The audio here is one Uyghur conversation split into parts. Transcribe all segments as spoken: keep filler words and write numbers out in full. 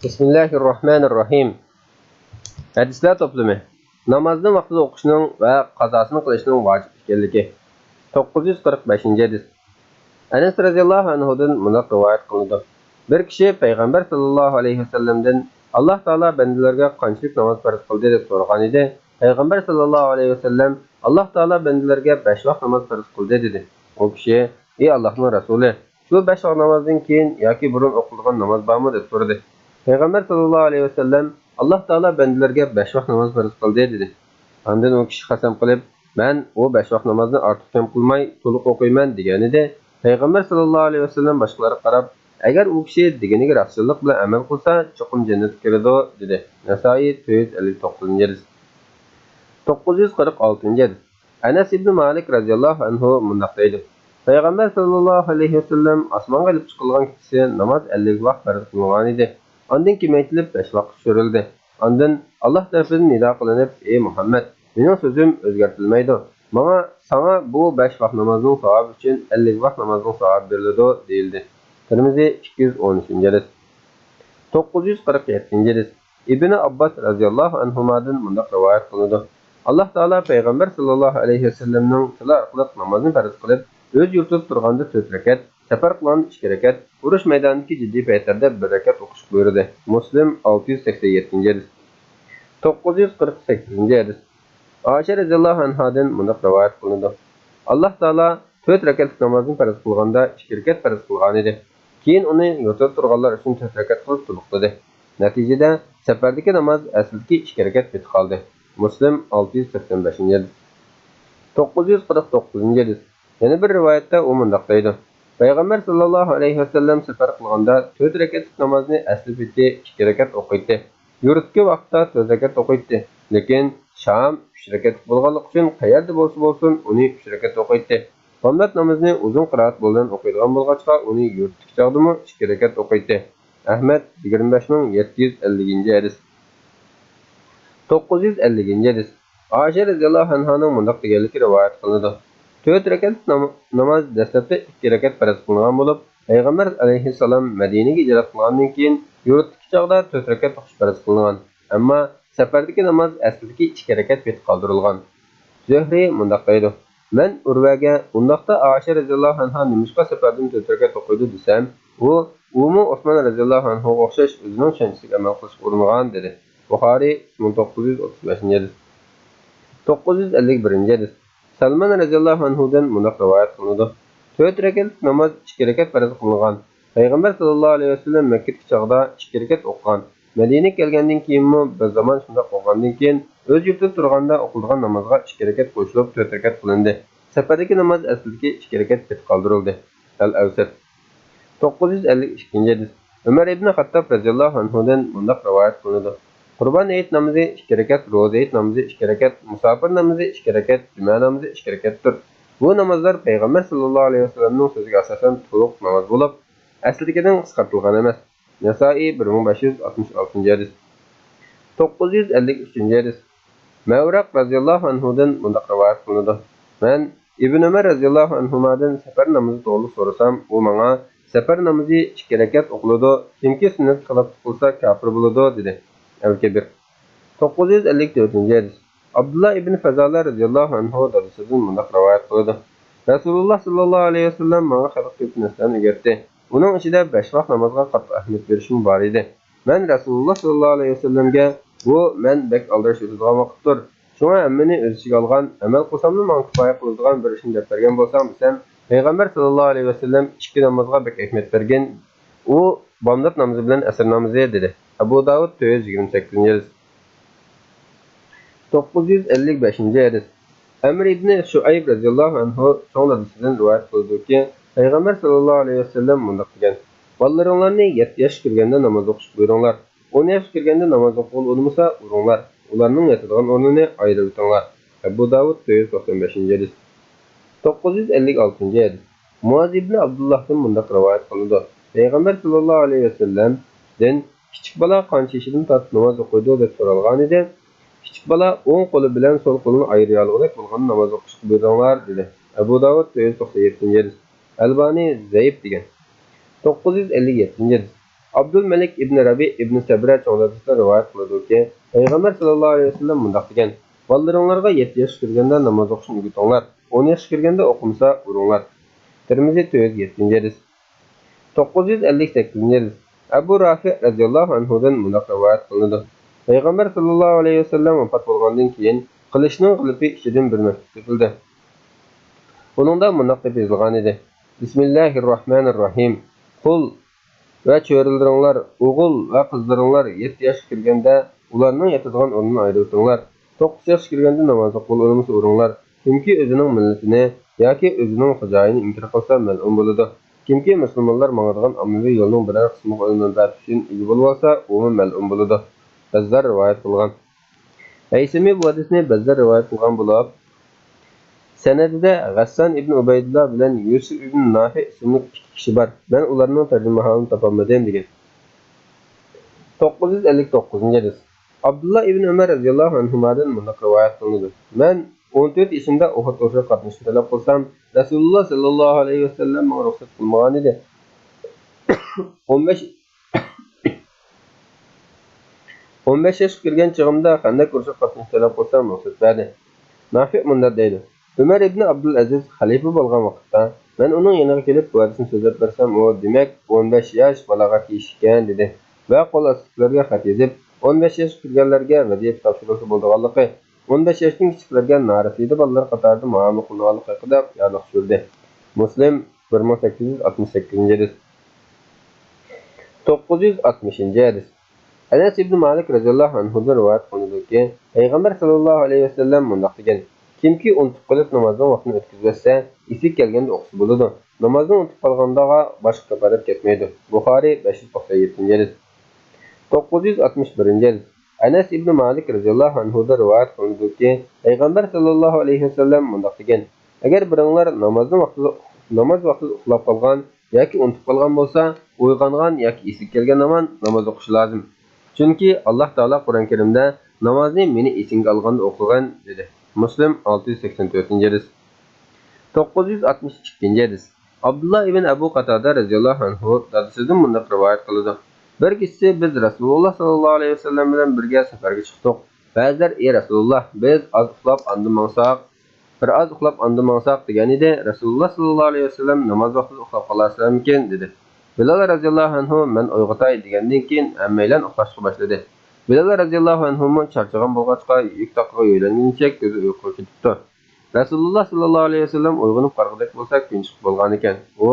بىسمىللاھىررەھمانىررەھىم. ھەدىسلەر توپلىمى. نامازنى ۋاقتىدا ئوقۇشنىڭ ۋە قازاسىنى قىلىشنىڭ ۋاجىپ ئىكەنلىكى. توققۇز يۈز قىرىق بەشىنچى ھەدىس. ئەنەس رەزىياللاھۇ ئەنھۇدىن مۇنداق رىۋايەت قىلىنىدۇ: بىر كىشى پەيغەمبەر ساللاللاھۇ ئەلەيھى ۋەسەللەمدىن، «ئاللاھ تائالا بەندىلەرگە قانچىلىك ناماز پەرز قىلدى؟» دەپ سورىغان ئىدى. پەيغەمبەر ساللاللاھۇ ئەلەيھى ۋەسەللەم، «ئاللاھ تائالا بەندىلەرگە بەش ۋاق ناماز پەرز قىلدى» دېدى. ئۇ كىشى، «ئى ئاللاھنىڭ رەسۇلى، شۇ بەش ۋاق نامازدىن كېيىن ياكى بۇرۇن ئوقۇلىدىغان ناماز بارمۇ؟» دەپ سورىدى. پەيغەمبەر ساللاللاھۇ ئەلەيھى ۋەسەللەم، «ئاللاھ تائالا بەندىلەرگە بەش ۋاق ناماز پەرز قىلدى» دېدى. ئاندىن ئۇ كىشى قەسەم قىلىپ، «مەن ئۇ بەش ۋاق نامازنى ئارتۇق كەم قىلماي، تولۇق ئوقۇيمەن» دېگەنىدى. پەيغەمبەر ساللاللاھۇ ئەلەيھى ۋەسەللەم باشقىلارغا قاراپ، «ئەگەر ئۇ كىشى دېگىنىگە راستچىللىق بىلەن ئەمەل قىلسا، چوقۇم جەننەتكە كىرىدۇ» دېدى. نەسائىي، تۆت يۈز ئەللىك توققۇزىنچى ھەدىس. توققۇز يۈز قىرىق ئالتىنچى ھەدىس. ئەنەس ئىبنى مالىك رەزىياللاھۇ ئەنھۇ مۇنداق دەيدۇ: پەيغەمبەر ساللاللاھۇ ئەلەيھى ۋەسەللەم ئاسمانغا ئېلىپ چىقىلغان كېچىسى ناماز ئەللىك ۋاق پەرز قىلىنغانىدى. ئاندىن كېمەيتىلىپ بەش ۋاققا چۈشۈرۈلدى. ئاندىن ئاللاھ تەرىپىدىن نىدا قىلىنىپ، «ئى مۇھەممەد، مېنىڭ سۆزۈم ئۆزگەرتىلمەيدۇ. ماڭا، ساڭا بۇ بەش ۋاق نامازنىڭ ساۋابى ئۈچۈن ئەللىك ۋاق نامازنىڭ ساۋابى بېرىلىدۇ» دېيىلدى. تىرمىزى، ئىككى يۈز ئون ئۈچىنچى ھەدىس. توققۇز يۈز قىرىق يەتتىنچى ھەدىس. ئىبنى ئابباس رەزىياللاھۇ ئەنھۇمادىن مۇنداق رىۋايەت قىلىنىدۇ: ئاللاھ تائالا پەيغەمبەر ساللاللاھۇ ئەلەيھى ۋەسەللەمنىڭ تىلى ئارقىلىق نامازنى پەرز قىلىپ، ئۆز يۇرتىدا تۇرغاندا تۆت رەكەت، سەپەر قىلغاندا ئىككى رەكەت، ئۇرۇش مەيدانىدىكى جىددىي پەيتلەردە بىر رەكەت ئوقۇشقا بۇيرۇدى. مۇسلىم، ئالتە يۈز سەكسەن يەتتىنچى ھەدىس. توققۇز يۈز قىرىق سەككىزىنچى ھەدىس. ئائىشە رەزىياللاھۇ ئەنھادىن مۇنداق رىۋايەت قىلىنىدۇ: ئاللاھ تائالا تۆت رەكەتلىك نامازنى پەرز قىلغاندا ئىككى رەكەت پەرز قىلغانىدى. كېيىن ئۇنى يۇرتىدا تۇرغانلار ئۈچۈن تۆت رەكەت قىلىپ تولۇقلىدى. نەتىجىدە، سەپەردىكى ناماز ئەسلىدىكى ئىككى رەكەت پېتى قالدى. مۇسلىم، ئالتە يۈز سەكسەن بەشىنچى ھەدىس. توققۇز يۈز قىرىق توققۇزىنچى ھەدىس. يەنە بىر رىۋايەتتە ئۇ مۇنداق دەيدۇ: پەيغەمبەر ساللاللاھۇ ئەلەيھى ۋەسەللەم سەپەر قىلغاندا تۆت رەكەتلىك نامازنى ئەسلى پېتى ئىككى رەكەت ئوقۇيتتى. يۇرتتىكى ۋاقىتتا تۆت رەكەت ئوقۇيتتى. لېكىن شام ئۈچ رەكەتلىك بولغانلىقى ئۈچۈن قەيەردە بولسا بولسۇن ئۇنى ئۈچ رەكەت ئوقۇيتتى. بامدات نامىزىنى ئۇزۇن قىرائەت بىلەن ئوقۇيدىغان بولغاچقا ئۇنى يۇرتتىكى چاغدىمۇ ئىككى رەكەت ئوقۇيتتى. ئەھمەد، يىگىرمە بەش مىڭ يەتتە يۈز ئەللىكىنچى ھەدىس. توققۇز يۈز ئەللىكىنچى ھەدىس. ئائىشە رەزىياللاھۇ ئەنھانىڭ مۇنداق دېگەنلىكى رىۋايەت قىلىنىدۇ: تۆت رەكەتلىك نام-، ناماز دەسلەپتە ئىككى رەكەت پەرز قىلىنغان بولۇپ، پەيغەمبەر ئەلەيھىسسالام مەدىنىگە ھىجرەت قىلغاندىن كېيىن، يۇرتتىكى چاغدا تۆت رەكەت ئوقۇش پەرز قىلىنغان. ئەمما سەپەردىكى ناماز ئەسلىدىكى ئىككى رەكەت پېتى قالدۇرۇلغان. زۆھرى مۇنداق دەيدۇ: مەن ئۇرۋەگە، ئۇنداقتا ئائىشە رەزىياللاھۇ ئەنھا نېمىشقا سەپەردىن تۆت رەكەت ئوقۇيدۇ دېسەم، ئۇ، ئۇمۇ ئوسمان رەزىياللاھۇ ئەنھۇغا ئوخشاش ئۆزىنىڭ چۈشەنچىسىگە ئەمەل قىلىشقا ئۇرۇنغان، دېدى. بۇخارىي، مىڭ توققۇز يۈز ئوتتۇز بەشىنچى ھەدىس. توققۇز يۈز ئەللىك بىرىنچى ھەدىس. سەلمان رەزىياللاھۇ ئەنھۇدىن مۇنداق رىۋايەت قىلىنىدۇ: تۆت رەكەتلىك ناماز ئىككى رەكەت پەرز قىلىنغان. پەيغەمبەر ساللاللاھۇ ئەلەيھى ۋەسەللەم مەككىدىكى چاغدا ئىككى رەكەت ئوقۇغان. مەدىنىگە كەلگەندىن كېيىنمۇ بىر زامان شۇنداق بولغاندىن كېيىن، ئۆز يۇرتىدا تۇرغاندا ئوقۇلىدىغان نامازغا ئىككى رەكەت قوشۇلۇپ تۆت رەكەت قىلىندى. سەپەردىكى ناماز ئەسلىدىكى ئىككى رەكەت پېتى قالدۇرۇلدى. ئەل ئەۋسەت. توققۇز يۈز ئەللىك ئىككىنچى ھەدىس. ئۆمەر ئىبنى خەتتاب رەزىياللاھۇ ئەنھۇدىن مۇنداق رىۋايەت قىلىنىدۇ: قۇربان ھېيت نامىزى ئىككى رەكەت، روزا ھېيت نامىزى ئىككى رەكەت، مۇساپىر نامىزى ئىككى رەكەت، جۈمە نامىزى ئىككى رەكەتتۇر. بۇ نامازلار پەيغەمبەر ساللاللاھۇ ئەلەيھى ۋەسەللەمنىڭ سۆزىگە ئاساسەن تولۇق ناماز بولۇپ، ئەسلىدىكىدىن قىسقارتىلغان ئەمەس. نەسائىي، بىر مىڭ بەش يۈز ئاتمىش ئالتىنچى ھەدىس. توققۇز يۈز ئەللىك ئۈچىنچى ھەدىس. مەۋرەق رەزىياللاھۇ ئەنھۇدىن مۇنداق رىۋايەت قىلىنىدۇ: مەن ئىبن ئۆمەر رەزىياللاھۇ ئەنھۇمادىن سەپەر نامىزى توغرىلىق سورىسام، ئۇ ماڭا، سەپەر نامىزى ئىككى رەكەت ئوقۇلىدۇ، كىمكى سۈننەتكە خىلاپلىق قىلسا، كاپىر بولىدۇ، دېدى. ئەل كەبىر. توققۇز يۈز ئەللىك تۆتىنچى ھەدىس. ئابدۇللا ئىبن فەزالە رەزىياللاھۇ ئەنھۇ دادىسىدىن مۇنداق رىۋايەت قىلىدۇ: رەسۇلۇللا ساللاللاھۇ ئەلەيھى ۋەسەللەم ماڭا خېلى كۆپ نەرسىلەرنى ئۆگەتتى. ئۇنىڭ ئىچىدە بەش ۋاق نامازغا قاتتىق ئەھمىيەت بېرىشمۇ بار ئىدى. مەن رەسۇلۇللا ساللاللاھۇ ئەلەيھى ۋەسەللەمگە، بۇ مەن بەك ئالدىراش ئۆتىدىغان ۋاقىتتۇر. شۇڭا ھەممىنى ئۆز ئىچىگە ئالغان، ئەمەل قىلساملا ماڭا كۇپايە قىلىدىغان بىر ئىشنى دەپ بەرگەن بولساڭ دېسەم، پەيغەمبەر ساللاللاھۇ ئەلەيھى ۋەسەللەم ئىككى نامازغا بەك ئەھمىيەت بەرگەن، ئۇ بامدات نامىزى بىلەن ئەسىر نامىزى، دېدى. ئەبۇ داۋۇد، تۆت يۈز يىگىرمە سەككىزىنچى ھەدىس. توققۇز يۈز ئەللىك بەشىنچى ھەدىس. ئەمر ئىبنى شۇئەيب رەزىياللاھۇ ئەنھۇ چوڭ دادىسىدىن رىۋايەت قىلىدۇكى، پەيغەمبەر ساللاللاھۇ ئەلەيھى ۋەسەللەم مۇنداق دېگەن: بالىلىرىڭلارنى يەتتە ياشقا كىرگەندە ناماز ئوقۇشقا بۇيرۇڭلار. ئون ياشقا كىرگەندە ناماز ئوقۇغىلى ئۇنىمىسا، ئۇرۇڭلار. ئۇلارنىڭ ياتىدىغان ئورنىنى ئايرىۋېتىڭلار. ئەبۇ داۋۇد، تۆت يۈز توقسان بەشىنچى ھەدىس. توققۇز يۈز ئەللىك ئالتىنچى ھەدىس. مۇئاز ئىبنى ئابدۇللاھتىن مۇنداق رىۋايەت قىلىنىدۇ: پەيغەمبەر ساللاللاھۇ ئەلەيھى ۋەسەللەمدىن، كىچىك بالا قانچە يېشىدىن تارتىپ ناماز ئوقۇيدۇ؟ دەپ سورالغانىدى. كىچىك بالا ئوڭ قولى بىلەن سول قولىنى ئايرىيالىغۇدەك بولغاندا ناماز ئوقۇشقا بۇيرۇڭلار، دېدى. ئەبۇ داۋۇد، تۆت يۈز توقسان يەتتىنچى ھەدىس. ئەلبانى زەئىپ دېگەن. توققۇز يۈز ئەللىك يەتتىنچى ھەدىس. ئابدۇلمەلىك ئىبن رەبىئ ئىبن سەبرە چوڭ دادىسىدىن رىۋايەت قىلىدۇكى، پەيغەمبەر ساللاللاھۇ ئەلەيھى ۋەسەللەم مۇنداق دېگەن: بالىلىرىڭلارغا يەتتە ياشقا كىرگەندە ناماز ئوقۇشنى ئۆگىتىڭلار، ئون ياشقا كىرگەندە ئوقۇمىسا ئۇرۇڭلار. تىرمىزى، تۆت يۈز يەتتىنچى ھەدىس. توققۇز يۈز ئەللىك سەككىزىنچى ھەدىس. ئەبۇ رافىئ رەزىياللاھۇ ئەنھۇدىن مۇنداق رىۋايەت قىلىنىدۇ: پەيغەمبەر ساللاللاھۇ ئەلەيھى ۋەسەللەم ۋاپات بولغاندىن كېيىن، قىلىچنىڭ غىلىپى ئىچىدىن بىر مەكتۇپ تېپىلدى. ئۇنىڭدا مۇنداق دەپ يېزىلغانىدى: بىسمىللاھىررەھمانىررەھىم. قۇل ۋە چۆرىلىرىڭلار، ئوغۇل ۋە قىزلىرىڭلار يەتتە ياشقا كىرگەندە ئۇلارنىڭ ياتىدىغان ئورنىنى ئايرىۋېتىڭلار. توققۇز ياشقا كىرگەندە نامازلىق بولۇپ ئۇرۇڭلار. كىمكى ئۆزىنىڭ مىللىتىنى ياكى ئۆزىنىڭ خوجايىنىنى ئىنكار قىلسا مەلئۇن بولىدۇ. كىمكى مۇسۇلمانلار ماڭىدىغان ئاممىۋى يولنىڭ بىرەر قىسمىغا ئۆز مەنپەئەتى ئۈچۈن ئىگە بولۇۋالسا ئۇمۇ مەلئۇن بولىدۇ. بەززار رىۋايەت قىلغان. ھەيسىمى بۇ ھەدىسنى بەززار رىۋايەت قىلغان بولۇپ، سەنەدىدە غەسسان ئىبن ئۇبەيدۇللا بىلەن يۈسۈپ ئىبن نافىئ ئىسىملىك ئىككى كىشى بار. مەن ئۇلارنىڭ تەرجىمىھالىنى تاپالمىدىم دېگەن. توققۇز يۈز ئەللىك توققۇزىنچى ھەدىس. ئابدۇللا ئىبن ئۆمەر رەزىياللاھۇ ئەنھۇمادىن مۇنداق رىۋايەت قىلىنىدۇ: مەن ئون تۆت يېشىمدا ئۇھۇد ئۇرۇشىغا قاتنىشىشنى تەلەپ قىلسام، رەسۇلۇللا ساللاللاھۇ ئەلەيھى ۋەسەللەم ماڭا رۇخسەت قىلمىغانىدى. ئون بەش، ئون بەش ياشقا كىرگەن چېغىمدا خەندەك ئۇرۇشىغا قاتنىشىشنى تەلەپ قىلسام رۇخسەت بەردى. نافىئ مۇنداق دەيدۇ: ئۆمەر ئىبنى ئابدۇلئەزىز خەلىپە بولغان ۋاقىتتا، مەن ئۇنىڭ يېنىغا كېلىپ بۇ ھەدىسنى سۆزلەپ بەرسەم، ئۇ: دېمەك، ئون بەش ياش بالاغەتكە يېتىشكەن، دېدى ۋە قول ئاستىدىكىلەرگە خەت يېزىپ، ئون بەش ياشقا كىرگەنلەرگە ۋەزىپە تاپشۇرۇلسا بولىدىغانلىقى، ئون بەش ياشتىن كىچىكلەرگە نارەسىدە بالىلار قاتارىدا مۇئامىلە قىلىنىدىغانلىقى ھەققىدە يارلىق چۈشۈردى. مۇسلىم، بىر مىڭ سەككىز يۈز ئاتمىش سەككىزىنچى ھەدىس. توققۇز يۈز ئاتمىشىنچى ھەدىس. ئەنەس ئىبنى مالىك رەزىياللاھۇ ئەنھۇدىن رىۋايەت قىلىنىدۇكى، پەيغەمبەر ساللاللاھۇ ئەلەيھى ۋەسەللەم مۇنداق دېگەن: كىمكى ئۇنتۇپ قېلىپ نامازنىڭ ۋاقتىنى ئۆتكۈزۈۋەتسە، ئېسىگە كەلگەندە ئوقۇسا بولىدۇ. نامازنى ئۇنتۇپ قالغانغا باشقا كاپالەت كەتمەيدۇ. بۇخارىي، بەش يۈز توقسان يەتتىنچى ھەدىس. توققۇز يۈز ئاتمىش بىرىنچى ھەدىس. ئەنەس ئىبنى مالىك رەزىياللاھۇ ئەنھۇدىن رىۋايەت قىلىنىدۇكى، پەيغەمبەر ساللاللاھۇ ئەلەيھى ۋەسەللەم مۇنداق دېگەن: ئەگەر بىرىڭلار نامازنىڭ ۋاقتىدا، ناماز ۋاقتىدا ئۇخلاپ قالغان ياكى ئۇنتۇپ قالغان بولسا، ئويغانغان ياكى ئېسىگە كەلگەن ھامان ناماز ئوقۇشى لازىم. چۈنكى ئاللاھ تائالا قۇرئان كەرىمدە، نامازنى مېنى ئېسىڭگە ئالغاندا ئوقۇغىن، دېدى. مۇسلىم، ئالتە يۈز سەكسەن تۆتىنچى ھەدىس. توققۇز يۈز ئاتمىش ئىككىنچى ھەدىس. ئابدۇللا ئىبن ئەبۇ قاتادە رەزىياللاھۇ ئەنھۇ دادىسىدىن مۇنداق رىۋايەت قىلىدۇ: بىر كېچىسى بىز رەسۇلۇللا ساللاللاھۇ ئەلەيھى ۋەسەللەم بىلەن بىرگە سەپەرگە چىقتۇق. بەزىلەر: ئى رەسۇلۇللا، بىز ئاز ئۇخلاپ ئاندىن ماڭساق، بىر ئاز ئۇخلاپ ئاندىن ماڭساق، دېگەنىدى. رەسۇلۇللا ساللاللاھۇ ئەلەيھى ۋەسەللەم ناماز ۋاقتىدا ئۇخلاپ قالارسىلەرمىكىن؟ دېدى. بىلال رەزىياللاھۇ ئەنھۇ مەن ئويغىتاي دېگەندىن كېيىن ھەممەيلەن ئۇخلاشقا باشلىدى. بىلال رەزىياللاھۇ ئەنھۇمۇ چارچىغان بولغاچقا يۈك تاقىغا يۆلەنگىنىچە كۆزى ئۇيقۇغا كېتىپتۇ. رەسۇلۇللا ساللاللاھۇ ئەلەيھى ۋەسەللەم ئويغىنىپ قارىغۇدەك بولسا كۈن چىقىپ بولغانىكەن. ئۇ: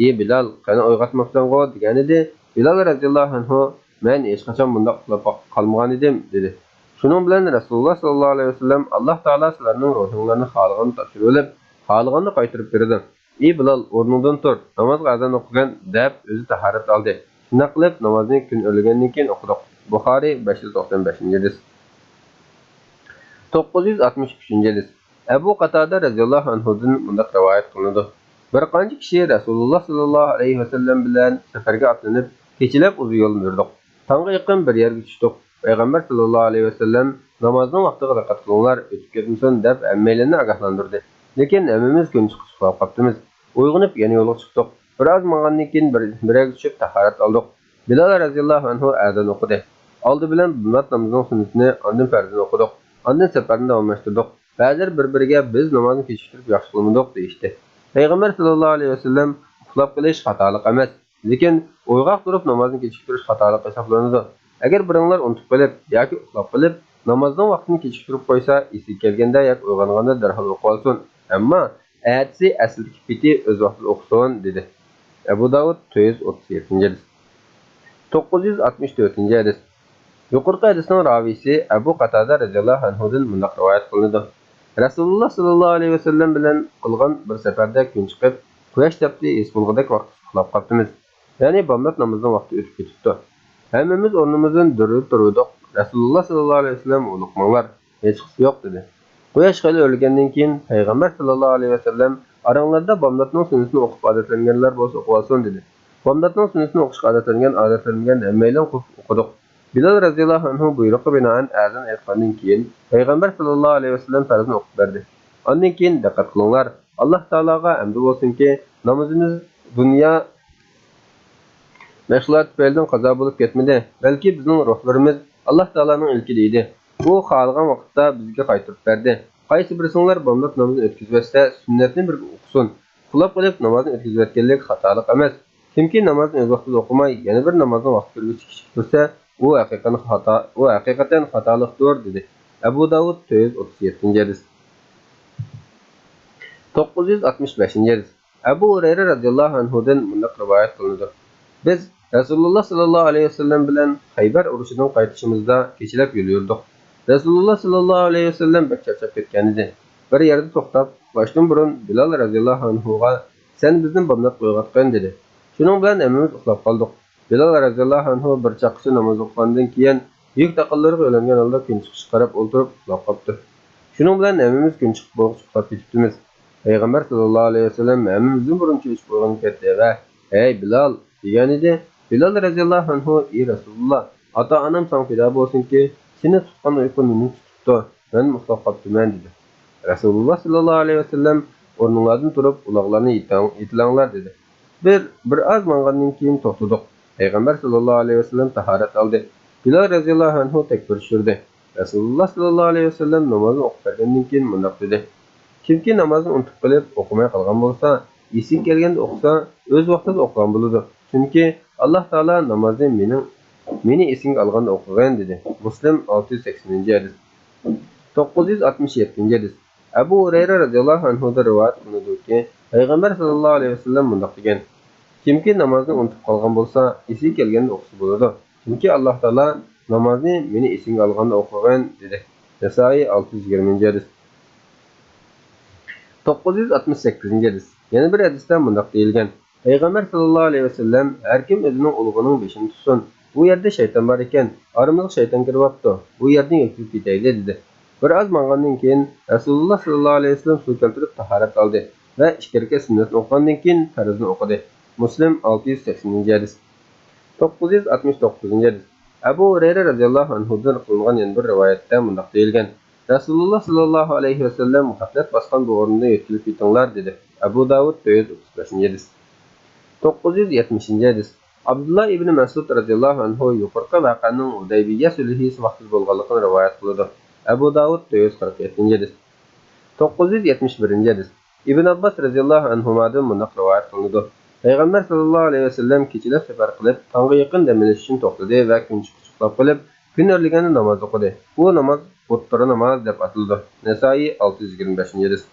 ئى بىلال، قېنى ئويغاتماپسەنغۇ؟ دېگەنىدى. بىلال رەزىياللاھۇ ئەنھۇ مەن ھېچقاچان بۇنداق ئۇخلاپ قالمىغانىدىم، دېدى. شۇنىڭ بىلەن رەسۇلۇللا ساللاللاھۇ ئەلەيھى ۋەسەللەم ئاللاھ تائالا سىلەرنىڭ روھىڭلارنى خالىغاندا تاپشۇرۇۋېلىپ، خالىغاندا قايتۇرۇپ بېرىدۇ. ئى بىلال، ئورنۇڭدىن تۇر، نامازغا ئەزان ئوقۇغىن، دەپ ئۆزى تاھارەت ئالدى. شۇنداق قىلىپ نامازنى كۈن ئۆرلىگەندىن كېيىن ئوقۇدۇق. بۇخارىي، بەش يۈز توقسان بەشىنچى ھەدىس. توققۇز يۈز ئاتمىش ئۈچىنچى ھەدىس. ئەبۇ قاتادە رەزىياللاھۇ ئەنھۇدىن مۇنداق رىۋايەت قىلىنىدۇ: بىر قانچە كىشى رەسۇلۇللا ساللاللاھۇ ئەلەيھى ۋەسەللەم بىلەن سەپەرگە ئاتلىنىپ، كېچىلەپ ئۇزۇن يول يۈردۇق. تاڭغا يېقىن بىر يەرگە چۈشتۇق. پەيغەمبەر ساللاللاھۇ ئەلەيھى ۋەسەللەم نامازنىڭ ۋاقتىغا دىققەت قىلىڭلار، ئۆتۈپ كەتمىسۇن دەپ ھەممەيلەننى ئاگاھلاندۇردى. لېكىن ھەممىمىز كۈن چىققۇچە ئۇخلاپ قاپتىمىز. ئويغىنىپ يەنە يولغا چىقتۇق. بىر ئاز ماڭغاندىن كېيىن بىر، بىر يەرگە چۈشۈپ تاھارەت ئالدۇق. بىلال رەزىياللاھۇ ئەنھۇ ئەزان ئوقۇدى. ئالدى بىلەن بامدات نامىزىنىڭ سۈننىتىنى، ئاندىن پەرزىنى ئوقۇدۇق. ئاندىن سەپەرنى داۋاملاشتۇردۇق. بەزىلەر بىر-بىرىگە بىز نامازنى كېچىكتۈرۈپ ياخشى قىلمىدۇق دېيىشتى. پەيغەمبەر ساللاللاھۇ ئەلەيھى ۋەسەللەم ئۇخلاپ قېلىش خاتالىق ئەمەس. لېكىن ئويغاق تۇرۇپ نامازنى كېچىكتۈرۈش خاتالىق ھېسابلىنىدۇ. ئەگەر بىرىڭلار ئۇنتۇپ قېلىپ ياكى ئۇخلاپ قېلىپ نامازنىڭ ۋاقتىنى كېچىكتۈرۈپ قويسا، ئېسىگە كەلگەندە ياكى ئويغانغاندا دەرھال ئوقۇۋالسۇن. ئەمما ئەتىسى ئەسلىدىكى پېتى ئۆز ۋاقتىدا ئوقۇسۇن، دېدى. ئەبۇ داۋۇد، تۆت يۈز ئوتتۇز يەتتىنچى ھەدىس. توققۇز يۈز ئاتمىش تۆتىنچى ھەدىس. يۇقىرىقى ھەدىسنىڭ راۋىيسى ئەبۇ قاتادە رەزىياللاھۇ ئەنھۇدىن مۇنداق رىۋايەت قىلىنىدۇ: رەسۇلۇللا ساللاللاھۇ ئەلەيھى ۋەسەللەم بىلەن قىلغان بىر سەپەردە كۈن چىقىپ، قۇياش تەپتى ھېس بولغۇدەك ۋاقىتتا ئۇخلاپ قاپتىمىز. يەنى بامدات نامىزىنىڭ ۋاقتى ئۆتۈپ كېتىپتۇ. ھەممىمىز ئورنىمىزدىن دۈرۈلۈپ تۇرۇۋىدۇق. رەسۇلۇللا ساللاللاھۇ ئەلەيھى ۋەسەللەم: ھولۇقماڭلار، ھېچقىسى يوق، دېدى. قۇياش خېلى ئۆرلىگەندىن كېيىن پەيغەمبەر ساللاللاھۇ ئەلەيھى ۋەسەللەم: ئاراڭلاردا بامداتنىڭ سۈننىتىنى ئوقۇپ ئادەتلەنگەنلەر بولسا ئوقۇۋالسۇن، دېدى. بامداتنىڭ سۈننىتىنى ئوقۇشقا ئادەتلەنگەن، ئادەتلەنمىگەن ھەممەيلەن قوپۇپ ئوقۇدۇق. بىلال رەزىياللاھۇ ئەنھۇ بۇيرۇققا بىنائەن ئەزان ئېيتقاندىن كېيىن پەيغەمبەر ساللاللاھۇ ئەلەيھى ۋەسەللەم پەرزنى ئوقۇپ بەردى. ئاندىن كېيىن دىققەت قىلىڭلار، ئاللاھ تائالاغا ھەمدى بولسۇنكى، نامىزىمىز دۇنيا مەشغۇلات تۈپەيلىدىن قازا بولۇپ كەتمىدى، بەلكى بىزنىڭ روھلىرىمىز ئاللاھ تائالانىڭ ئىلكىدە ئىدى. ئۇ خالىغان ۋاقىتتا بىزگە قايتۇرۇپ بەردى. قايسى بىرسىڭلار بامدات نامىزىنى ئۆتكۈزۈۋەتسە، سۈننەتنى بىرگە ئوقۇسۇن. ئۇخلاپ قېلىپ نامازنى ئۆتكۈزۈۋەتكەنلىك خاتالىق ئەمەس. كىمكى نامازنى ئۆز ۋاقتىدا ئوقۇماي، يەنە بىر نامازنىڭ ۋاقتى كىرگۈچە كېچىكتۈرسە، ئۇ ھەقىقەتەن خاتا، ئۇ ھەقىقەتەن خاتالىقتۇر، دېدى. ئەبۇ داۋۇد، تۆت يۈز ئوتتۇز يەتتىنچى ھەدىس. توققۇز يۈز ئاتمىش بەشىنچى ھەدىس. ئەبۇ ھۇرەيرە رەزىياللاھۇ ئەنھۇدىن مۇنداق رىۋايەت قىلىنىدۇ: بىز رەسۇلۇللاھ ساللاللاھۇ ئەلەيھى ۋەسەللەم بىلەن خەيبەر ئۇرۇشىدىن قايتىشىمىزدا كېچىلەپ يول يۈردۇق. رەسۇلۇللاھ ساللاللاھۇ ئەلەيھى ۋەسەللەم بەك چارچاپ كەتكەنىدى. بىر يەردە توختاپ ئۇخلاشتىن بۇرۇن بىلال رەزىياللاھۇ ئەنھۇغا، سەن بىزنى بامدات قويغاتقىن، دېدى. شۇنىڭ بىلەن ھەممىمىز ئۇخلاپ قالدۇق. بىلال رەزىياللاھۇ ئەنھۇ بىر چاققىچە ناماز ئوقۇغاندىن كېيىن، يۈك تاقىلىرىغا يۆلەنگەن ھالدا كۈن چىقىشقا قاراپ ئولتۇرۇپ ئۇخلاپ قاپتۇ. شۇنىڭ بىلەن ھەممىمىز كۈن چىقىپ بولغۇچە ئۇخلاپ كېتىپتىمىز. پەيغەمبەر ساللاللاھۇ ئەلەيھى ۋەسەللەم ھەممىمىزدىن بۇرۇن چۆچۈپ ئويغىنىپ كەتتى ۋە، ھەي بىلال، دېگەنىدى. بىلال رەزىياللاھۇ ئەنھۇ، ئى رەسۇلۇللاھ، ئاتا-ئانام ساڭا پىدا بولسۇنكى، سېنى تۇتقان ئۇيقۇ مېنى تۇتۇپتۇ، مەنمۇ ئۇخلاپ قاپتىمەن، دېدى. رەسۇلۇللاھ ساللاللاھۇ ئەلەيھى ۋەسەللەم، ئورنۇڭلاردىن تۇرۇپ ئۇلاغلارنى يېتىڭ-، يېتىلەڭلار، دېدى. بىر، بىر ئاز ماڭغاندىن كېيىن توختىدۇق. پەيغەمبەر ساللاللاھۇ ئەلەيھى ۋەسەللەم تاھارەت ئالدى. بىلال رەزىياللاھۇ ئەنھۇ تەكبىر چۈشۈردى. رەسۇلۇللاھ ساللاللاھۇ ئەلەيھى ۋەسەللەم نامازنى ئوقۇپ بەرگەندىن كېيىن مۇنداق دېدى: كىمكى نامازنى ئۇنتۇپ قېلىپ ئوقۇماي قالغان بولسا، ئېسىگە كەلگەندە ئوقۇسا، ئۆز ۋاقتىدا ئوقۇغان بولىدۇ. چۈنكى ئاللاھ تائالا نامازنى مېنىڭ، مېنى ئېسىڭگە ئالغاندا ئوقۇغىن، دېدى. مۇسلىم، ئالتە يۈز سەكسىنىنچى ھەدىس. توققۇز يۈز ئاتمىش يەتتىنچى ھەدىس. ئەبۇ ھۇرەيرە رەزىياللاھۇ ئەنھۇدىن رىۋايەت قىلىنىدۇكى، پەيغەمبەر ساللاللاھۇ ئەلەيھى ۋەسەللەم مۇنداق دېگەن: كىمكى نامازنى ئۇنتۇپ قالغان بولسا، ئېسىگە كەلگەندە ئوقۇسا بولىدۇ. چۈنكى ئاللاھ تائالا نامازنى مېنى ئېسىڭگە ئالغاندا ئوقۇغىن، دېدى. نەسائىي، ئالتە يۈز يىگىرمىنچى ھەدىس. توققۇز يۈز ئاتمىش سەككىزىنچى ھەدىس. يەنە بىر ھەدىستە مۇنداق دېيىلگەن: پەيغەمبەر ساللاللاھۇ ئەلەيھى ۋەسەللەم، ھەر كىم ئۆزىنىڭ ئۇلىغىنىڭ بېشىنى تۇتسۇن، بۇ يەردە شەيتان بار ئىكەن، ئارىمىزغا شەيتان كىرىۋاپتۇ، بۇ يەردىن يۆتكىلىپ كېتەيلى، دېدى. بىر ئاز ماڭغاندىن كېيىن رەسۇلۇللاھ ساللاللاھۇ ئەلەيھى ۋەسەللەم سۇ كەلتۈرۈپ تاھارەت ئالدى ۋە ئىككى رەكەت سۈننەتنى ئوقۇغاندىن كېيىن پەرزنى ئوقۇدى. مۇسلىم، ئالتە يۈز سەكسىنىنچى ھەدىس. توققۇز يۈز ئاتمىش توققۇزىنچى ھەدىس. ئەبۇ ھۇرەيرە رەزىياللاھۇ ئەنھۇدىن قىلىنغان يەنە بىر رىۋايەتتە مۇنداق دېيىلگەن: رەسۇلۇللاھ ساللاللاھۇ ئەلەيھى ۋەسەللەم غەپلەت باسقان بۇ ئورۇندىن يۆتكىلىپ كېتىڭلار، دېدى. ئەبۇ داۋۇد، تۆت يۈز ئوتتۇز بەشىنچى ھەدىس. توققۇز يۈز يەتمىشىنچى ھەدىس. ئابدۇللا ئىبنى مەسئۇد رەزىياللاھۇ ئەنھۇ يۇقىرىقى ۋەقەنىڭ ھۇدەيبىيە سۈلھىسى ۋاقتىدا بولغانلىقىنى رىۋايەت قىلىدۇ. ئەبۇ داۋۇد، تۆت يۈز قىرىق يەتتىنچى ھەدىس. توققۇز يۈز يەتمىش بىرىنچى ھەدىس. ئىبن ئابباس رەزىياللاھۇ ئەنھۇمادىن مۇنداق رىۋايەت قىلىنىدۇ: پەيغەمبەر ساللاللاھۇ ئەلەيھى ۋەسەللەم كېچىلەپ سەپەر قىلىپ، تاڭغا يېقىن دەم ئېلىش ئۈچۈن توختىدى ۋە كۈن چىققۇچە ئۇخلاپ قېلىپ، كۈن ئۆرلىگەندە ناماز ئوقۇدى. بۇ ناماز ئوتتۇرا ناماز دەپ ئاتىلىدۇ. نەسائىي، ئالتە يۈز يىگىرمە بەشىنچى ھەدىس.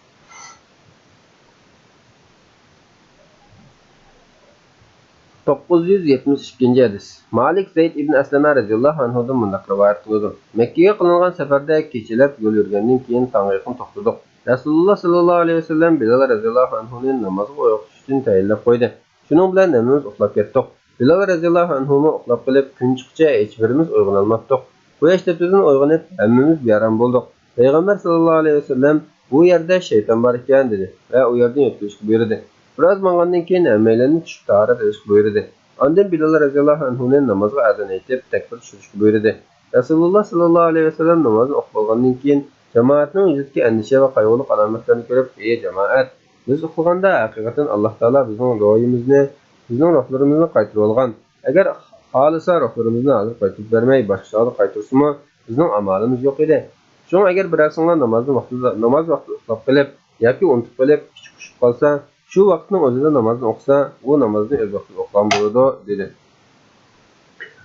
توققۇز يۈز يەتمىش ئىككىنچى ھەدىس. مالىك زەيد ئىبن ئەسلەمە رەزىياللاھۇ ئەنھۇدىن مۇنداق رىۋايەت قىلىدۇ: مەككىگە قىلىنغان سەپەردە كېچىلەپ يول يۈرگەندىن كېيىن تاڭغا يېقىن توختىدۇق. رەسۇلۇللاھ ساللاللاھۇ ئەلەيھى ۋەسەللەم بىلال رەزىياللاھۇ ئەنھۇنى نامازغا ئويغىتىش ئۈچۈن تەيىنلەپ قويدى. شۇنىڭ بىلەن ھەممىمىز ئۇخلاپ كەتتۇق. بىلال رەزىياللاھۇ ئەنھۇمۇ ئۇخلاپ قېلىپ، كۈن چىققۇچە ھېچبىرىمىز ئويغىنالماپتۇق. قۇياش تېپىدىن ئويغىنىپ، ھەممىمىز بىئارام بولدۇق. پەيغەمبەر ساللاللاھۇ ئەلەيھى ۋەسەللەم، بۇ يەردە شەيتان بار ئىكەن، دېدى ۋە ئۇ يەردىن يۆتكىلىشكە بۇيرۇدى. بىر ئاز ماڭغاندىن كېيىن ھەممەيلەننى چۈشۈپ تاھارەت ئېلىشقا بۇيرۇدى. ئاندىن بىلال رەزىياللاھۇ ئەنھۇنى نامازغا ئەزان ئېيتىپ، تەكبىر چۈشۈرۈشكە بۇيرۇدى. رەسۇلۇللاھ ساللاللاھۇ ئەلەيھى ۋەسەللەم نامازنى ئوقۇپ بولغاندىن كېيىن، جامائەتنىڭ يۈزىدىكى ئەندىشە ۋە قايغۇلۇق ئالامەتلەرنى كۆرۈپ، ئى جامائەت! بىز ئۇخلىغاندا ھەقىقەتەن ئاللاھ تائالا بىزنىڭ روھىمىزنى، بىزنىڭ روھلىرىمىزنى قايتۇرۇۋالغان. ئەگەر خالىسا روھلىرىمىزنى ھازىر قايتۇرۇپ بەرمەي، باشقا چاغدا قايتۇرسىمۇ، بىزنىڭ ئامالىمىز يوق ئىدى. شۇڭا ئەگەر بىرەرسىڭلار نامازنى ۋاقتىدا، ناماز ۋاقتىدا ئۇخلاپ قېلىپ ياكى ئۇنتۇپ قېلىپ كىچىك چۈشۈپ قالسا، شۇ ۋاقىتنىڭ ئۆزىدە نامازنى ئوقۇسا، ئۇ نامازنى ئۆز ۋاقتىدا ئوقۇغان بولىدۇ، دېدى.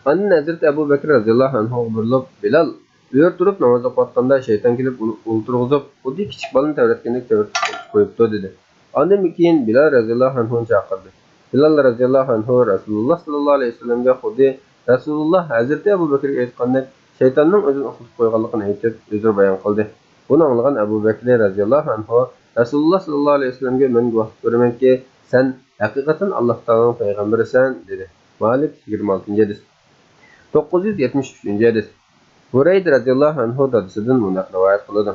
ئاندىن ھەزرىتى ئەبۇ بەكرى رەزىياللاھۇ ئەنھۇغا بۇرۇلۇپ، بىلال، ئۆرە تۇرۇپ ناماز ئوقۇۋاتقاندا شەيتان كېلىپ ئۇنى ئولتۇرغۇزۇپ، خۇددى كىچىك بالىنى تەۋرەتكەندەك تەۋرىتىپ قويۇپتۇ، دېدى. ئاندىن كېيىن بىلال رەزىياللاھۇ ئەنھۇنى چاقىردى. بىلال رەزىياللاھۇ ئەنھۇ رەسۇلۇللاھ ساللاللاھۇ ئەلەيھى ۋەسەللەمگە خۇددى رەسۇلۇللاھ ھەزرىتى ئەبۇ بەكرىگە ئېيتقاندەك، شەيتاننىڭ ئۆزىنى ئۇخلىتىپ قويغانلىقىنى ئېيتىپ، ئۆزرە بايان قىلدى. بۇنى ئاڭلىغان ئەبۇ بەكرى رەزىياللاھۇ ئەنھۇ، رەسۇلۇللاھ ساللاللاھۇ ئەلەيھى ۋەسەللەمگە، مەن گۇۋاھلىق بېرىمەنكى، سەن ھەقىقەتەن ئاللاھ تائالانىڭ پەيغەمبىرىسەن، دېدى. مالىك، يىگىرمە ئالتىنچى ھەدىس. توققۇز يۈز يەتمىش ئۈچىنچى ھەدىس. بۇرەيدە رەزىياللاھۇ ئەنھۇ دادىسىدىن مۇنداق رىۋايەت قىلىدۇ: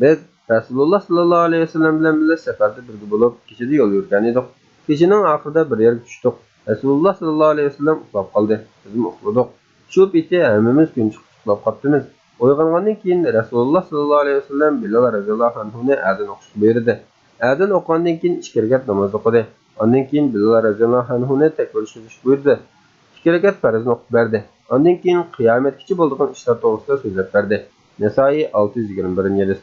بىز رەسۇلۇللاھ ساللاللاھۇ ئەلەيھى ۋەسەللەم بىلەن بىللە سەپەردە بىرگە بولۇپ، كېچىدە يول يۈرگەن ئىدۇق. كېچىنىڭ ئاخىرىدا بىر يەرگە چۈشتۇق. رەسۇلۇللاھ ساللاللاھۇ ئەلەيھى ۋەسەللەم ئۇخلاپ قالدى. بىزمۇ ئۇخلىدۇق. شۇ پېتى ھەممىمىز كۈن چىقىپ ئۇخلاپ قاپتىمىز. ئويغانغاندىن كېيىن رەسۇلۇللاھ ساللاللاھۇ ئەلەيھى ۋەسەللەم بىلال رەزىياللاھۇ ئەنھۇنى ئەزان ئوقۇشقا بۇيرۇدى. ئەزان ئوقۇغاندىن كېيىن ئىككى رەكەت ناماز ئوقۇدى. ئاندىن كېيىن بىلال رەزىياللاھۇ ئەنھۇنى تەكبىر چۈشۈرۈشكە بۇيرۇدى. ئىككى رەكەت پەرزنى ئوقۇپ بەردى. ئاندىن كېيىن قىيامەتكىچە بولىدىغان ئىشلار توغرىسىدا سۆزلەپ بەردى. نەسائىي، ئالتە يۈز يىگىرمە بىرىنچى ھەدىس.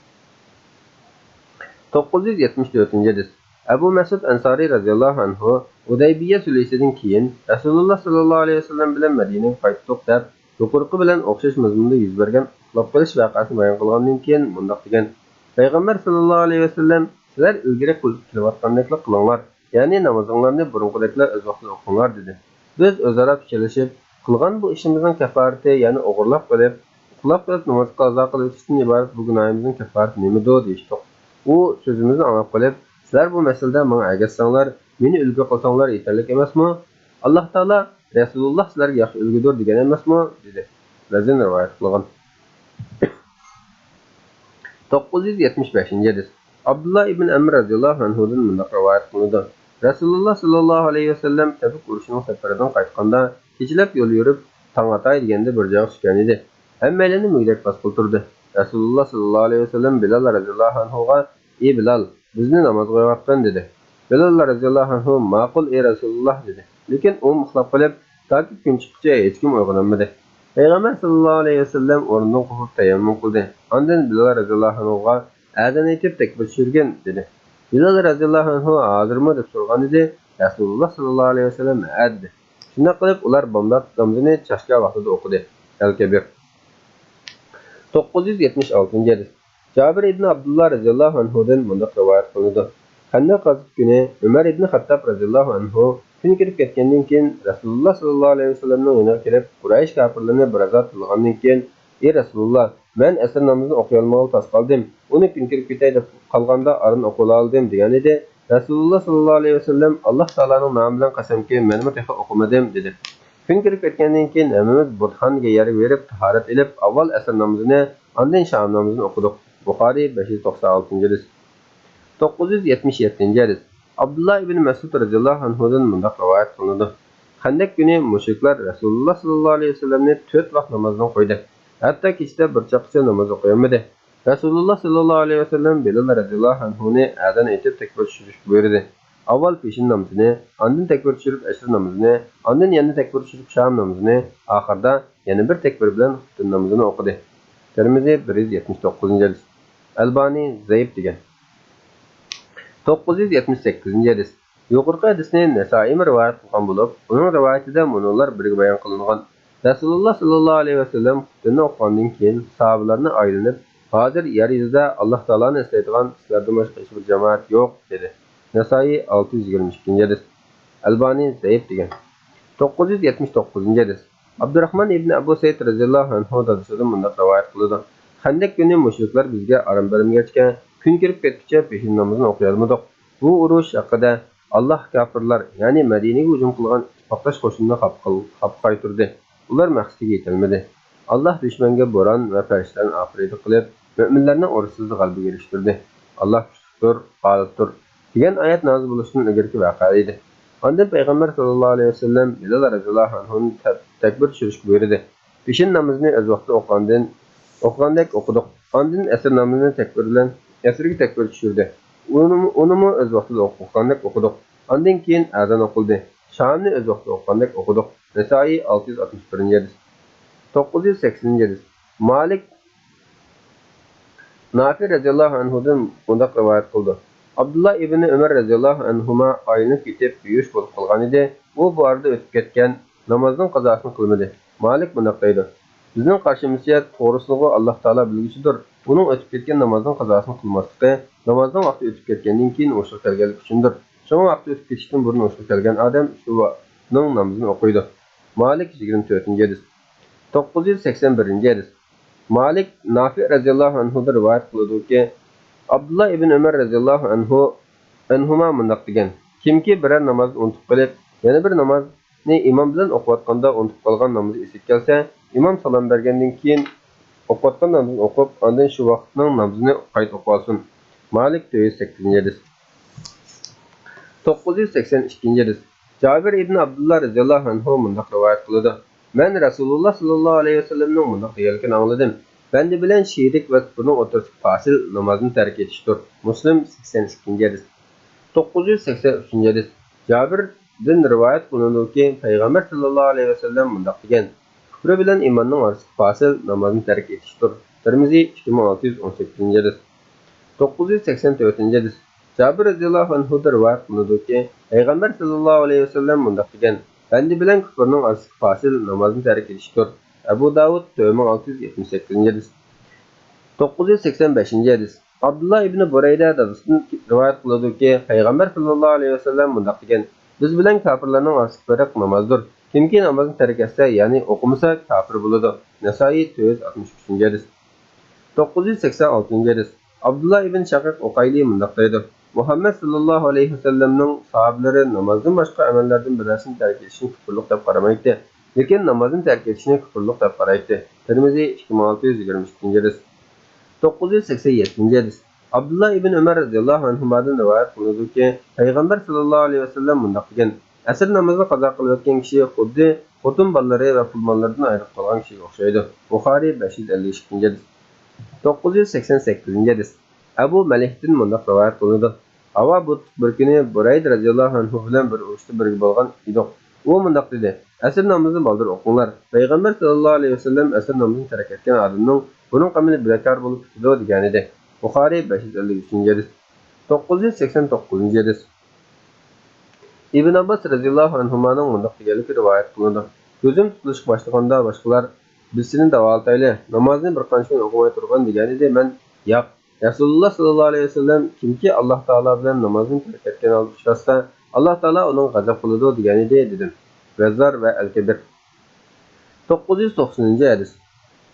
توققۇز يۈز يەتمىش تۆتىنچى ھەدىس. ئەبۇ مەسئۇد ئەنسارىي رەزىياللاھۇ ئەنھۇ ھۇدەيبىيە سۈلھىسىدىن كېيىن رەسۇلۇللا ساللاللاھۇ ئەلەيھى ۋەسەللەم بىلەن مەدىنىگە قايتتۇق دەپ، يۇقىرىقى بىلەن ئوخشاش مەزمۇندا يۈز بەرگەن ئۇخلاپ قېلىش ۋەقەسىنى بايان قىلغاندىن كېيىن مۇنداق دېگەن: پەيغەمبەر ساللاللاھۇ ئەلەيھى ۋەسەللەم، سىلەر ئىلگىرى قىل-، قىلىۋاتقاندەكلا قىلىڭلار، يەنى نامىزىڭلارنى بۇرۇنقىدەكلا ئۆز ۋاقتىدا ئوقۇڭلار، دېدى. بىز ئۆزئارا پىكىرلىشىپ، قىلغان بۇ ئىشىمىزنىڭ كەفپارىتى، يەنى ئوغرىلاپ قېلىپ، ئۇخلاپ قېلىپ ناماز قازا قىلىۋېتىشتىن ئىبارەت بۇ گۇناھىمىزنىڭ كەفپارىتى نېمىدۇ؟ دېيىشتۇق. ئۇ سۆزىمىزنى ئاڭلاپ قېلىپ، سىلەر بۇ مەسىلىدە ماڭا ئەگەشسەڭلار، مېنى ئۈلگە قىلساڭلار يېتەرلىك ئەمەسمۇ؟ ئاللاھ تائالا رەسۇلۇللاھ سىلەرگە ياخشى ئۈلگىدۇر دېگەن ئەمەسمۇ؟ دېدى. مەزىن رىۋايەت قىلغان. توققۇز يۈز يەتمىش بەشىنچى ھەدىس. ئابدۇللا ئىبن ئەمر رەزىياللاھۇ ئەنھۇدىن مۇنداق رىۋايەت قىلىنىدۇ: رەسۇلۇللا ساللاللاھۇ ئەلەيھى ۋەسەللەم تەبۇك ئۇرۇشىنىڭ سەپىرىدىن قايتقاندا، كېچىلەپ يول يۈرۈپ، تاڭ ئاتاي دېگەندە بىر جايغا چۈشكەن ئىدى. ھەممەيلەننى مۈگدەك باسقىلى تۇردى. رەسۇلۇللا ساللاللاھۇ ئەلەيھى ۋەسەللەم بىلال رەزىياللاھۇ ئەنھۇغا: ئى بىلال، بىزنى نامازغا ئويغاتقىن، دېدى. بىلال رەزىياللاھۇ ئەنھۇ: ماقۇل، ئى رەسۇلۇللا، دېدى. لېكىن ئۇمۇ ئۇخلاپ قېلىپ، تاكى كۈن چىققۇچە ھېچكىم ئويغىنالمىدى. پەيغەمبەر ساللاللاھۇ ئەلەيھى ۋەسەللەم ئورنىدىن قوپۇپ تەيەممۇم قىلدى. ئاندىن بىلال رەزىياللاھۇ ئەنھۇغا: ئەزان ئېيتىپ تەكبىر چۈشۈرگىن، دېدى. بىلال رەزىياللاھۇ ئەنھۇ: ھازىرمۇ؟ دەپ سورىغانىدى. رەسۇلۇللا ساللاللاھۇ ئەلەيھى ۋەسەللەم: ھە، دېدى. شۇنداق قىلىپ ئۇلار بامدات نامىزىنى چاشكا ۋاقتىدا ئوقۇدى. ئەل كەبىر. توققۇز يۈز يەتمىش ئالتىنچى ھەدىس. جابىر ئىبن ئابدۇللا رەزىياللاھۇ ئەنھۇدىن مۇنداق رىۋايەت قىلىنىدۇ: خەندەق غازۋىتى كۈنى ئۆمەر ئىبن خەتتاب رەزىياللاھۇ ئەنھۇ كۈن كىرىپ كەتكەندىن كېيىن رەسۇلۇللا ساللاللاھۇ ئەلەيھى ۋەسەللەمنىڭ يېنىغا كېلىپ، قۇرەيش كاپىرلىرىنى بىر ئازا تىللىغاندىن كېيىن، ئى رەسۇلۇللا، مەن ئەسىر نامىزىنى ئوقۇيالمىغىلى تاس قالدىم. ئۇنى كۈن كىرىپ كېتەي دەپ قالغاندا ئاران ئوقۇۋالدىم، دېگەنىدى. رەسۇلۇللا ساللاللاھۇ ئەلەيھى ۋەسەللەم: ئاللاھ تائالانىڭ نامى بىلەن قەسەمكى، مەنمۇ تېخى ئوقۇمىدىم، دېدى. كۈن كىرىپ كەتكەندىن كېيىن ھەممىمىز بۇتخانا دېگەن يەرگە بېرىپ تاھارەت ئېلىپ، ئاۋۋال ئەسىر نامىزىنى، ئاندىن شام نامىزىنى ئوقۇدۇق. بۇخارىي، بەش يۈز توقسان ئالتىنچى ھەدىس. توققۇز يۈز يەتمىش يەتتىنچى ھەدىس. ئابدۇللا ئىبن مەسئۇد رەزىياللاھۇ ئەنھۇدىن مۇنداق رىۋايەت قىلىنىدۇ: خەندەك كۈنى مۇشرىكلار رەسۇلۇللا ساللاللاھۇ ئەلەيھى ۋەسەللەمنى تۆت ۋاق نامازدىن قويدى. ھەتتا كېچىدە بىر چاققىچە ناماز ئوقۇيالمىدى. رەسۇلۇللا ساللاللاھۇ ئەلەيھى ۋەسەللەم بىلال رەزىياللاھۇ ئەنھۇنى ئەزان ئېيتىپ تەكبىر چۈشۈرۈشكە بۇيرۇدى. ئاۋۋال پېشىن نامىزىنى، ئاندىن تەكبىر چۈشۈرۈپ ئەسىر نامىزىنى، ئاندىن يەنە تەكبىر چۈشۈرۈپ شام نامىزىنى، ئاخىرىدا يەنە بىر تەكبىر بىلەن خۇپتىن نامىزىنى ئوقۇدى. تىرمىزى، بىر يۈز يەتمىش توققۇزىنچى ھەدىس. ئەلبانى زەئىپ دېگەن. توققۇز يۈز يەتمىش سەككىزىنچى ھەدىس. يۇقىرىقى ھەدىسنى نەسائىيمۇ رىۋايەت قىلغان بولۇپ، ئۇنىڭ رىۋايىتىدە مۇنۇلار بىرگە بايان قىلىنغان: رەسۇلۇللا ساللاللاھۇ ئەلەيھى ۋەسەللەم خۇپتىننى ئوقۇغاندىن كېيىن، ساھابىلەرنى ئايلىنىپ، ھازىر يەر يۈزىدە ئاللاھ تائالانى ئەسلەيدىغان سىلەردىن باشقا ھېچبىر جامائەت يوق، دېدى. نەسائىي، ئالتە يۈز يىگىرمە ئىككىنچى ھەدىس. ئەلبانى زەئىپ دېگەن. توققۇز يۈز يەتمىش توققۇزىنچى ھەدىس. ئابدۇراخمان ئىبنى ئەبۇ سەئىد رەزىياللاھۇ ئەنھۇ دادىسىدىن مۇنداق رىۋايەت قىلىدۇ: خەندەك كۈنى مۇشرىكلار بىزگە ئارام بەرمىگەچكە، كۈن كىرىپ كەتكۈچە پېشىن نامىزىنى ئوقۇيالمىدۇق. بۇ ئۇرۇش ھەققىدە: ئاللاھ كاپىرلار، يەنى مەدىنىگە ھۇجۇم قىلغان ئىتتىپاقداش قوشۇننى خاپا قىل-، خاپا قايتۇردى. ئۇلار مەقسىتىگە يېتەلمىدى. ئاللاھ دۈشمەنگە بوران ۋە پەرىشتىلەرنى ئاپىرىدە قىلىپ، مۆمىنلەرنىڭ ئورۇنسىزدا غەلىبىگە ئېرىشتۈردى. ئاللاھ كۈچلۈكتۇر، غالىبتۇر، دېگەن ئايەت نازىل بولۇشتىن ئىلگىرىكى ۋەقە ئىدى. ئاندىن پەيغەمبەر ساللاللاھۇ ئەلەيھى ۋەسەللەم بىلال رەزىياللاھۇ ئەنھۇنى تە-، تەكبىر چۈشۈرۈشكە بۇيرۇدى. پېشىن نامىزىنى ئۆز ۋاقتىدا ئوقۇغاندىن، ئوقۇغاندەك ئوقۇدۇق. ئاندىن ئەسىر نامىزىنى تەكبىر بىلەن، ئەسىرگە تەكبىر چۈشۈردى. ئۇنىمۇ، ئۇنىمۇ ئۆز ۋاقتىدا ئوقۇغاندەك ئوقۇدۇق. ئاندىن كېيىن ئەزان ئوقۇلدى. شامنى ئۆز ۋاقتىدا ئوقۇغاندەك ئوقۇدۇق. نەسائىي، ئالتە يۈز ئاتمىش بىرىنچى ھەدىس. توققۇز يۈز سەكسىنىنچى ھەدىس. مالىك نافى رەزىياللاھۇ ئەنھۇدىن مۇنداق رىۋايەت قىلىدۇ: ئابدۇللا ئىبنى ئۆمەر رەزىياللاھۇ ئەنھۇما ئايلىنىپ كېتىپ بىھۇش بولۇپ قالغانىدى. ئۇ بۇ ئارىدا ئۆتۈپ كەتكەن نامازنىڭ قازاسىنى قىلمىدى. مالىك مۇنداق دەيدۇ: بىزنىڭ قارىشىمىزچە، توغرىسىنىغۇ ئاللاھ تائالا بىلگۈچىدۇر. ئۇنىڭ ئۆتۈپ كەتكەن نامازنىڭ قازاسىنى قىلماسلىقى نامازنىڭ ۋاقتى ئۆتۈپ كەتكەندىن كېيىن ھوشىغا كەلگەنلىكى ئۈچۈندۇر. شۇڭا ۋاقتى ئۆتۈپ كېتىشتىن بۇرۇن ھوشىغا كەلگەن ئادەم شۇ ۋا-، نىڭ نامىزىنى ئوقۇيدۇ. مالىك، يىگىرمە تۆتىنچى ھەدىس. توققۇز يۈز سەكسەن بىرىنچى ھەدىس. مالىك نافى رەزىياللاھۇ ئەنھۇدىن رىۋايەت قىلىدۇكى، ئابدۇللا ئىبن ئۆمەر رەزىياللاھۇ ئەنھۇ، ئەنھۇما مۇنداق دېگەن: كىمكى بىرەر نامازنى ئۇنتۇپ قېلىپ، يەنە بىر نامازنى ئىمام بىلەن ئوقۇۋاتقاندا ئۇنتۇپ قالغان نامىزى ئېسىگە كەلسە، ئىمام سالام بەرگەندىن كېيىن ئوقۇۋاتقان نامىزىنى ئوقۇپ، ئاندىن شۇ ۋاقىتنىڭ نامىزىنى قايتا ئوقۇۋالسۇن. مالىك، تۆت يۈز سەككىزىنچى ھەدىس. توققۇز يۈز سەكسەن ئىككىنچى ھەدىس. جابىر ئىبن ئابدۇللا رەزىياللاھۇ ئەنھۇ مۇنداق رىۋايەت قىلىدۇ: مەن رەسۇلۇللا ساللاللاھۇ ئەلەيھى ۋەسەللەمنىڭ مۇنداق دېگەنلىكىنى ئاڭلىدىم: بەندە بىلەن شېرىك ۋە كۇپۇرنىڭ ئوتتۇرىسىدىكى پاسىل نامازنى تەرك ئېتىشتۇر. مۇسلىم، سەكسەن ئىككىنچى ھەدىس. توققۇز يۈز سەكسەن ئۈچىنچى ھەدىس. جابىر دىن رىۋايەت قىلىنىدۇكى، پەيغەمبەر ساللاللاھۇ ئەلەيھى ۋەسەللەم مۇنداق دېگەن: «كۇپر بىلەن ئىماننىڭ ئارىسىدىكى پاسىل نامازنى تەرك ئېتىشتۇر.» تىرمىزى، ئىككى مىڭ ئالتە يۈز ئون سەككىزىنچى ھەدىس. توققۇز يۈز سەكسەن تۆتىنچى ھەدىس. جابىر رەزىياللاھۇ ئەنھۇدىن رىۋايەت قىلىنىدۇكى، پەيغەمبەر ساللاللاھۇ ئەلەيھى ۋەسەللەم مۇنداق دېگەن: «بەندە بىلەن كۇپرنىڭ ئارىسىدىكى پاسىل نامازنى تەرك ئېتىشتۇر.» ئەبۇ داۋۇد، تۆت مىڭ ئالتە يۈز يەتمىش سەككىزىنچى ھەدىس. توققۇز يۈز سەكسەن بەشىنچى ھەدىس. ئابدۇللا ئىبنى بۇرەيدە دادىسىدىن رىۋايەت قىلىدۇكى، پەيغەمبەر ساللاللاھۇ ئەلەيھى ۋەسەللەم مۇنداق دېگەن: «بىز بىلەن كاپىرلارنىڭ ئارىسىدىكى پەرق نامازدۇر. كىمكى نامازنى تەرك ئەتسە، يەنى ئوقۇمىسا، كاپىر بولىدۇ.» نەسائىي، تۆت يۈز ئاتمىش ئۈچىنچى ھەدىس. توققۇز يۈز سەكسەن ئالتىنچى ھەدىس. ئابدۇللا ئىبن شەقىق ئۇقايلى مۇنداق دەيدۇ: مۇھەممەد ساللاللاھۇ ئەلەيھى ۋەسەللەمنىڭ ساھابىلىرى نامازدىن باشقا ئەمەللەردىن بىرەرسىنى تەرك ئېتىشنى كۇپۇرلۇق دەپ قارىمايتتى، لېكىن نامازنى تەرك ئېتىشنى كۇپۇرلۇق دەپ قارايتتى. تىرمىزى، ئىككى مىڭ ئالتە يۈز يىگىرمە ئىككىنچى ھەدىس. توققۇز يۈز سەكسەن يەتتىنچى ھەدىس. ئابدۇللا ئىبن ئۆمەر رەزىياللاھۇ ئەنھۇمادىن رىۋايەت قىلىنىدۇكى، پەيغەمبەر ساللاللاھۇ ئەلەيھى ۋەسەللەم مۇنداق دېگەن: «ئەسىر نامىزىنى قازا قىلىۋەتكەن كىشى خۇددى خوتۇن بالىلىرى ۋە پۇل-ماللىرىدىن ئايرىلىپ قالغان كىشىگە ئوخشايدۇ.» بۇخارىي، بەش يۈز ئەللىك ئىككىنچى ھەدىس. توققۇز يۈز سەكسەن سەككىزىنچى ھەدىس. ئەبۇ مەلىھتىن مۇنداق رىۋايەت قىلىنىدۇ: ھاۋا بۇلۇتلۇق بىر كۈنى بۇرەيدە رەزىياللاھۇ ئەنھۇ بىلەن بىر ئۇرۇشتا بىرگە بولغان ئىدۇق. ئۇ مۇنداق دېدى: «ئەسىر نامىزىنى بالدۇر ئوقۇڭلار. پەيغەمبەر ساللاللاھۇ ئەلەيھى ۋەسەللەم ئەسىر نامىزىنى تەرك ئەتكەن ئادەمنىڭ بۇرۇنقى ئەمىلى بىكار بولۇپ كېتىدۇ» دېگەنىدى. بۇخارىي، بەش يۈز ئەللىك ئۈچىنچى ھەدىس. توققۇز يۈز سەكسەن توققۇزىنچى ھەدىس. ئىبن ئابباس رەزىياللاھۇ ئەنھۇمانىڭ مۇنداق دېگەنلىكى رىۋايەت قىلىنىدۇ: «كۆزۈم تۇتۇلۇشقا باشلىغاندا باشقىلار، بىز سېنى داۋالىتايلى، نامازنى بىر قانچە كۈن ئوقۇماي تۇرغىن» دېگەنىدى، مەن: «ياق، رەسۇلۇللا ساللاللاھۇ ئەلەيھى ۋەسەللەم كىمكى ئاللاھ تائالا بىلەن نامازنى تەرك ئەتكەن ھالدا ئۇچراتسا، ئاللاھ تائالا ئۇنىڭغا غەزەپ قىلىدۇ» دېگەنىدى، دېدىم. بەززار ۋە ئەل-كەبىر. توققۇز يۈز توقسىنىنچى ھەدىس.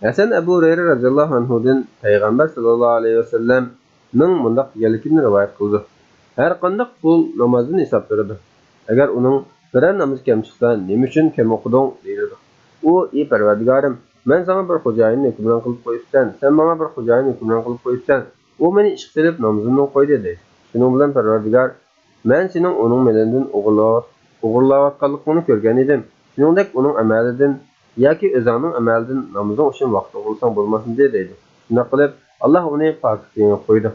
ھەسەن ئەبۇ ھۇرەيرە رەزىياللاھۇ ئەنھۇدىن پەيغەمبەر ساللاللاھۇ ئەلەيھى ۋەسەللەمنىڭ مۇنداق دېگەنلىكىنى رىۋايەت قىلىدۇ: «ھەر قانداق قۇل نامازدىن ھېساب بېرىدۇ. ئەگەر ئۇنىڭ بىرەر نامىزى كەم چىقسا، نېمە ئۈچۈن كەم ئوقۇدۇڭ؟» دېيىلىدۇ. ئۇ: «ئى پەرۋەردىگارىم، مەن ساڭا بىر خوجايىننى ھۆكۈمران قىلىپ قويۇپتىمەن، سەن ماڭا بىر خوجايىن ھۆكۈمران قىلىپ قويۇپسەن. ئۇ مېنى ئىشقا سېلىپ نامىزىمنى قويدى» دەيدۇ. شۇنىڭ بىلەن پەرۋەردىگار: «مەن سېنىڭ ئۇنىڭ مېلىدىن ئوغرىلاۋات-، ئوغرىلاۋاتقانلىقىڭنى كۆرگەن ئىدىم. شۇنىڭدەك ئۇنىڭ ئەمەلىدىن ياكى ئۆزۈڭنىڭ ئەمەلىدىن نامىزىڭ ئۈچۈن ۋاقىت ئوغرىلىساڭ بولماسمىدى؟» دەيدۇ. شۇنداق قىلىپ، ئاللاھ ئۇنى پاكىز كۈيگە قويىدۇ.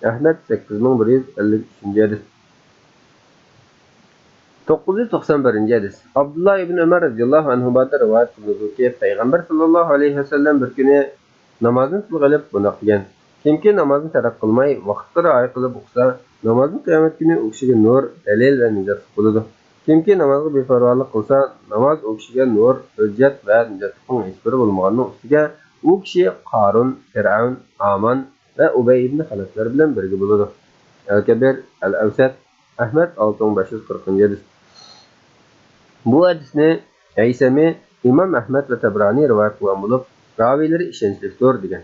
ئەھمەد، سەككىز مىڭ بىر يۈز ئەللىك ئۈچىنچى ھەدىس. توققۇز يۈز توقسان بىرىنچى ھەدىس. ئابدۇللا ئىبن ئۆمەر رەزىياللاھۇ ئەنھۇمادىن رىۋايەت قىلىنىدۇكى، پەيغەمبەر ساللاللاھۇ ئەلەيھى ۋەسەللەم بىر كۈنى نامازدىن تىلغا ئېلىپ مۇنداق دېگەن: «كىمكى نامازنى تەرك قىلماي، ۋاقىتقا رىئايە قىلىپ ئوقۇسا، نامازمۇ قىيامەت كۈنى ئۇ كىشىگە نۇر، دەلىل ۋە نىجاتلىق بولىدۇ. كىمكى نامازغا بىپەرۋالىق قىلسا، ناماز ئۇ كىشىگە نۇر، ھۆججەت ۋە نىجاتلىقنىڭ ھېچبىرى بولمىغاننىڭ ئۈستىگە، ئۇ كىشى قارۇن، پىرئەۋن، ھامان ۋە ئۇبەي ئىبن خەلەپلەر بىلەن بىرگە بولىدۇ.» ئەل-كەبىر، ئەل-ئەۋسەت، ئەھمەد، ئالتە مىڭ بەش يۈز قىرىقىنچى ھەدىس. بۇ ھەدىسنى ھەيسەمى، ئىمام ئەھمەد ۋە تەبرانى رىۋايەت قىلغان بولۇپ، راۋىيلىرى ئىشەنچلىكتۇر، دېگەن.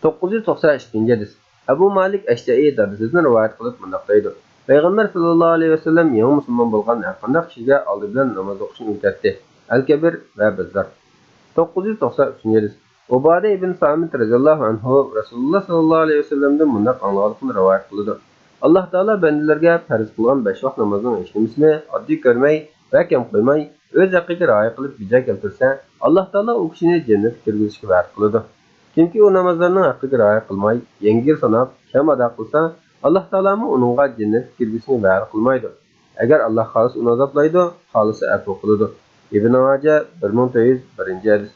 توققۇز يۈز توقسان ئىككىنچى ھەدىس. ئەبۇ مالىك ئەشجەئى دادىسىدىن رىۋايەت قىلىپ مۇنداق دەيدۇ: پەيغەمبەر ساللاللاھۇ ئەلەيھى ۋەسەللەم يېڭى مۇسۇلمان بولغان ھەرقانداق كىشىگە ئالدى بىلەن ناماز ئوقۇشنى ئۆگەتتى. ئەل-كەبىر ۋە بەززار. توققۇز يۈز توقسان ئۈچىنچى ھەدىس. ئۇبادە ئىبن سامىت رەزىياللاھۇ ئەنھۇ رەسۇلۇللا ساللاللاھۇ ئەلەيھى ۋەسەللەمدىن مۇنداق ئاڭلىغانلىقىنى رىۋايەت قىلىدۇ: ئاللاھ تائالا بەندىلەرگە پەرز قىلغان بەش ۋاق نامازنىڭ ھېچنېمىسىنى ئاددىي كۆرمەي ۋە كەم قويماي، ئۆز ھەققىگە رىئايە قىلىپ بېجا كەلتۈرسە، ئاللاھ تائالا ئۇ كىشىنى جەننەتكە كىرگۈزۈشكە ۋەدە قىلىدۇ. كىمكى ئۇ نامازلارنىڭ ھەققىگە رىئايە قىلماي، يەڭگىل ساناپ، كەم ئادا قىلسا، ئاللاھ تائالامۇ ئۇنىڭغا جەننەتكە كىرگۈزۈشنى ۋەدە قىلمايدۇ. ئەگەر ئاللاھ خالىسا ئۇنى ئازابلايدۇ، خالىسا ئەپۇ قىلىدۇ. ئىبن ماجە، بىر مىڭ تۆت يۈز بىرىنچى ھەدىس.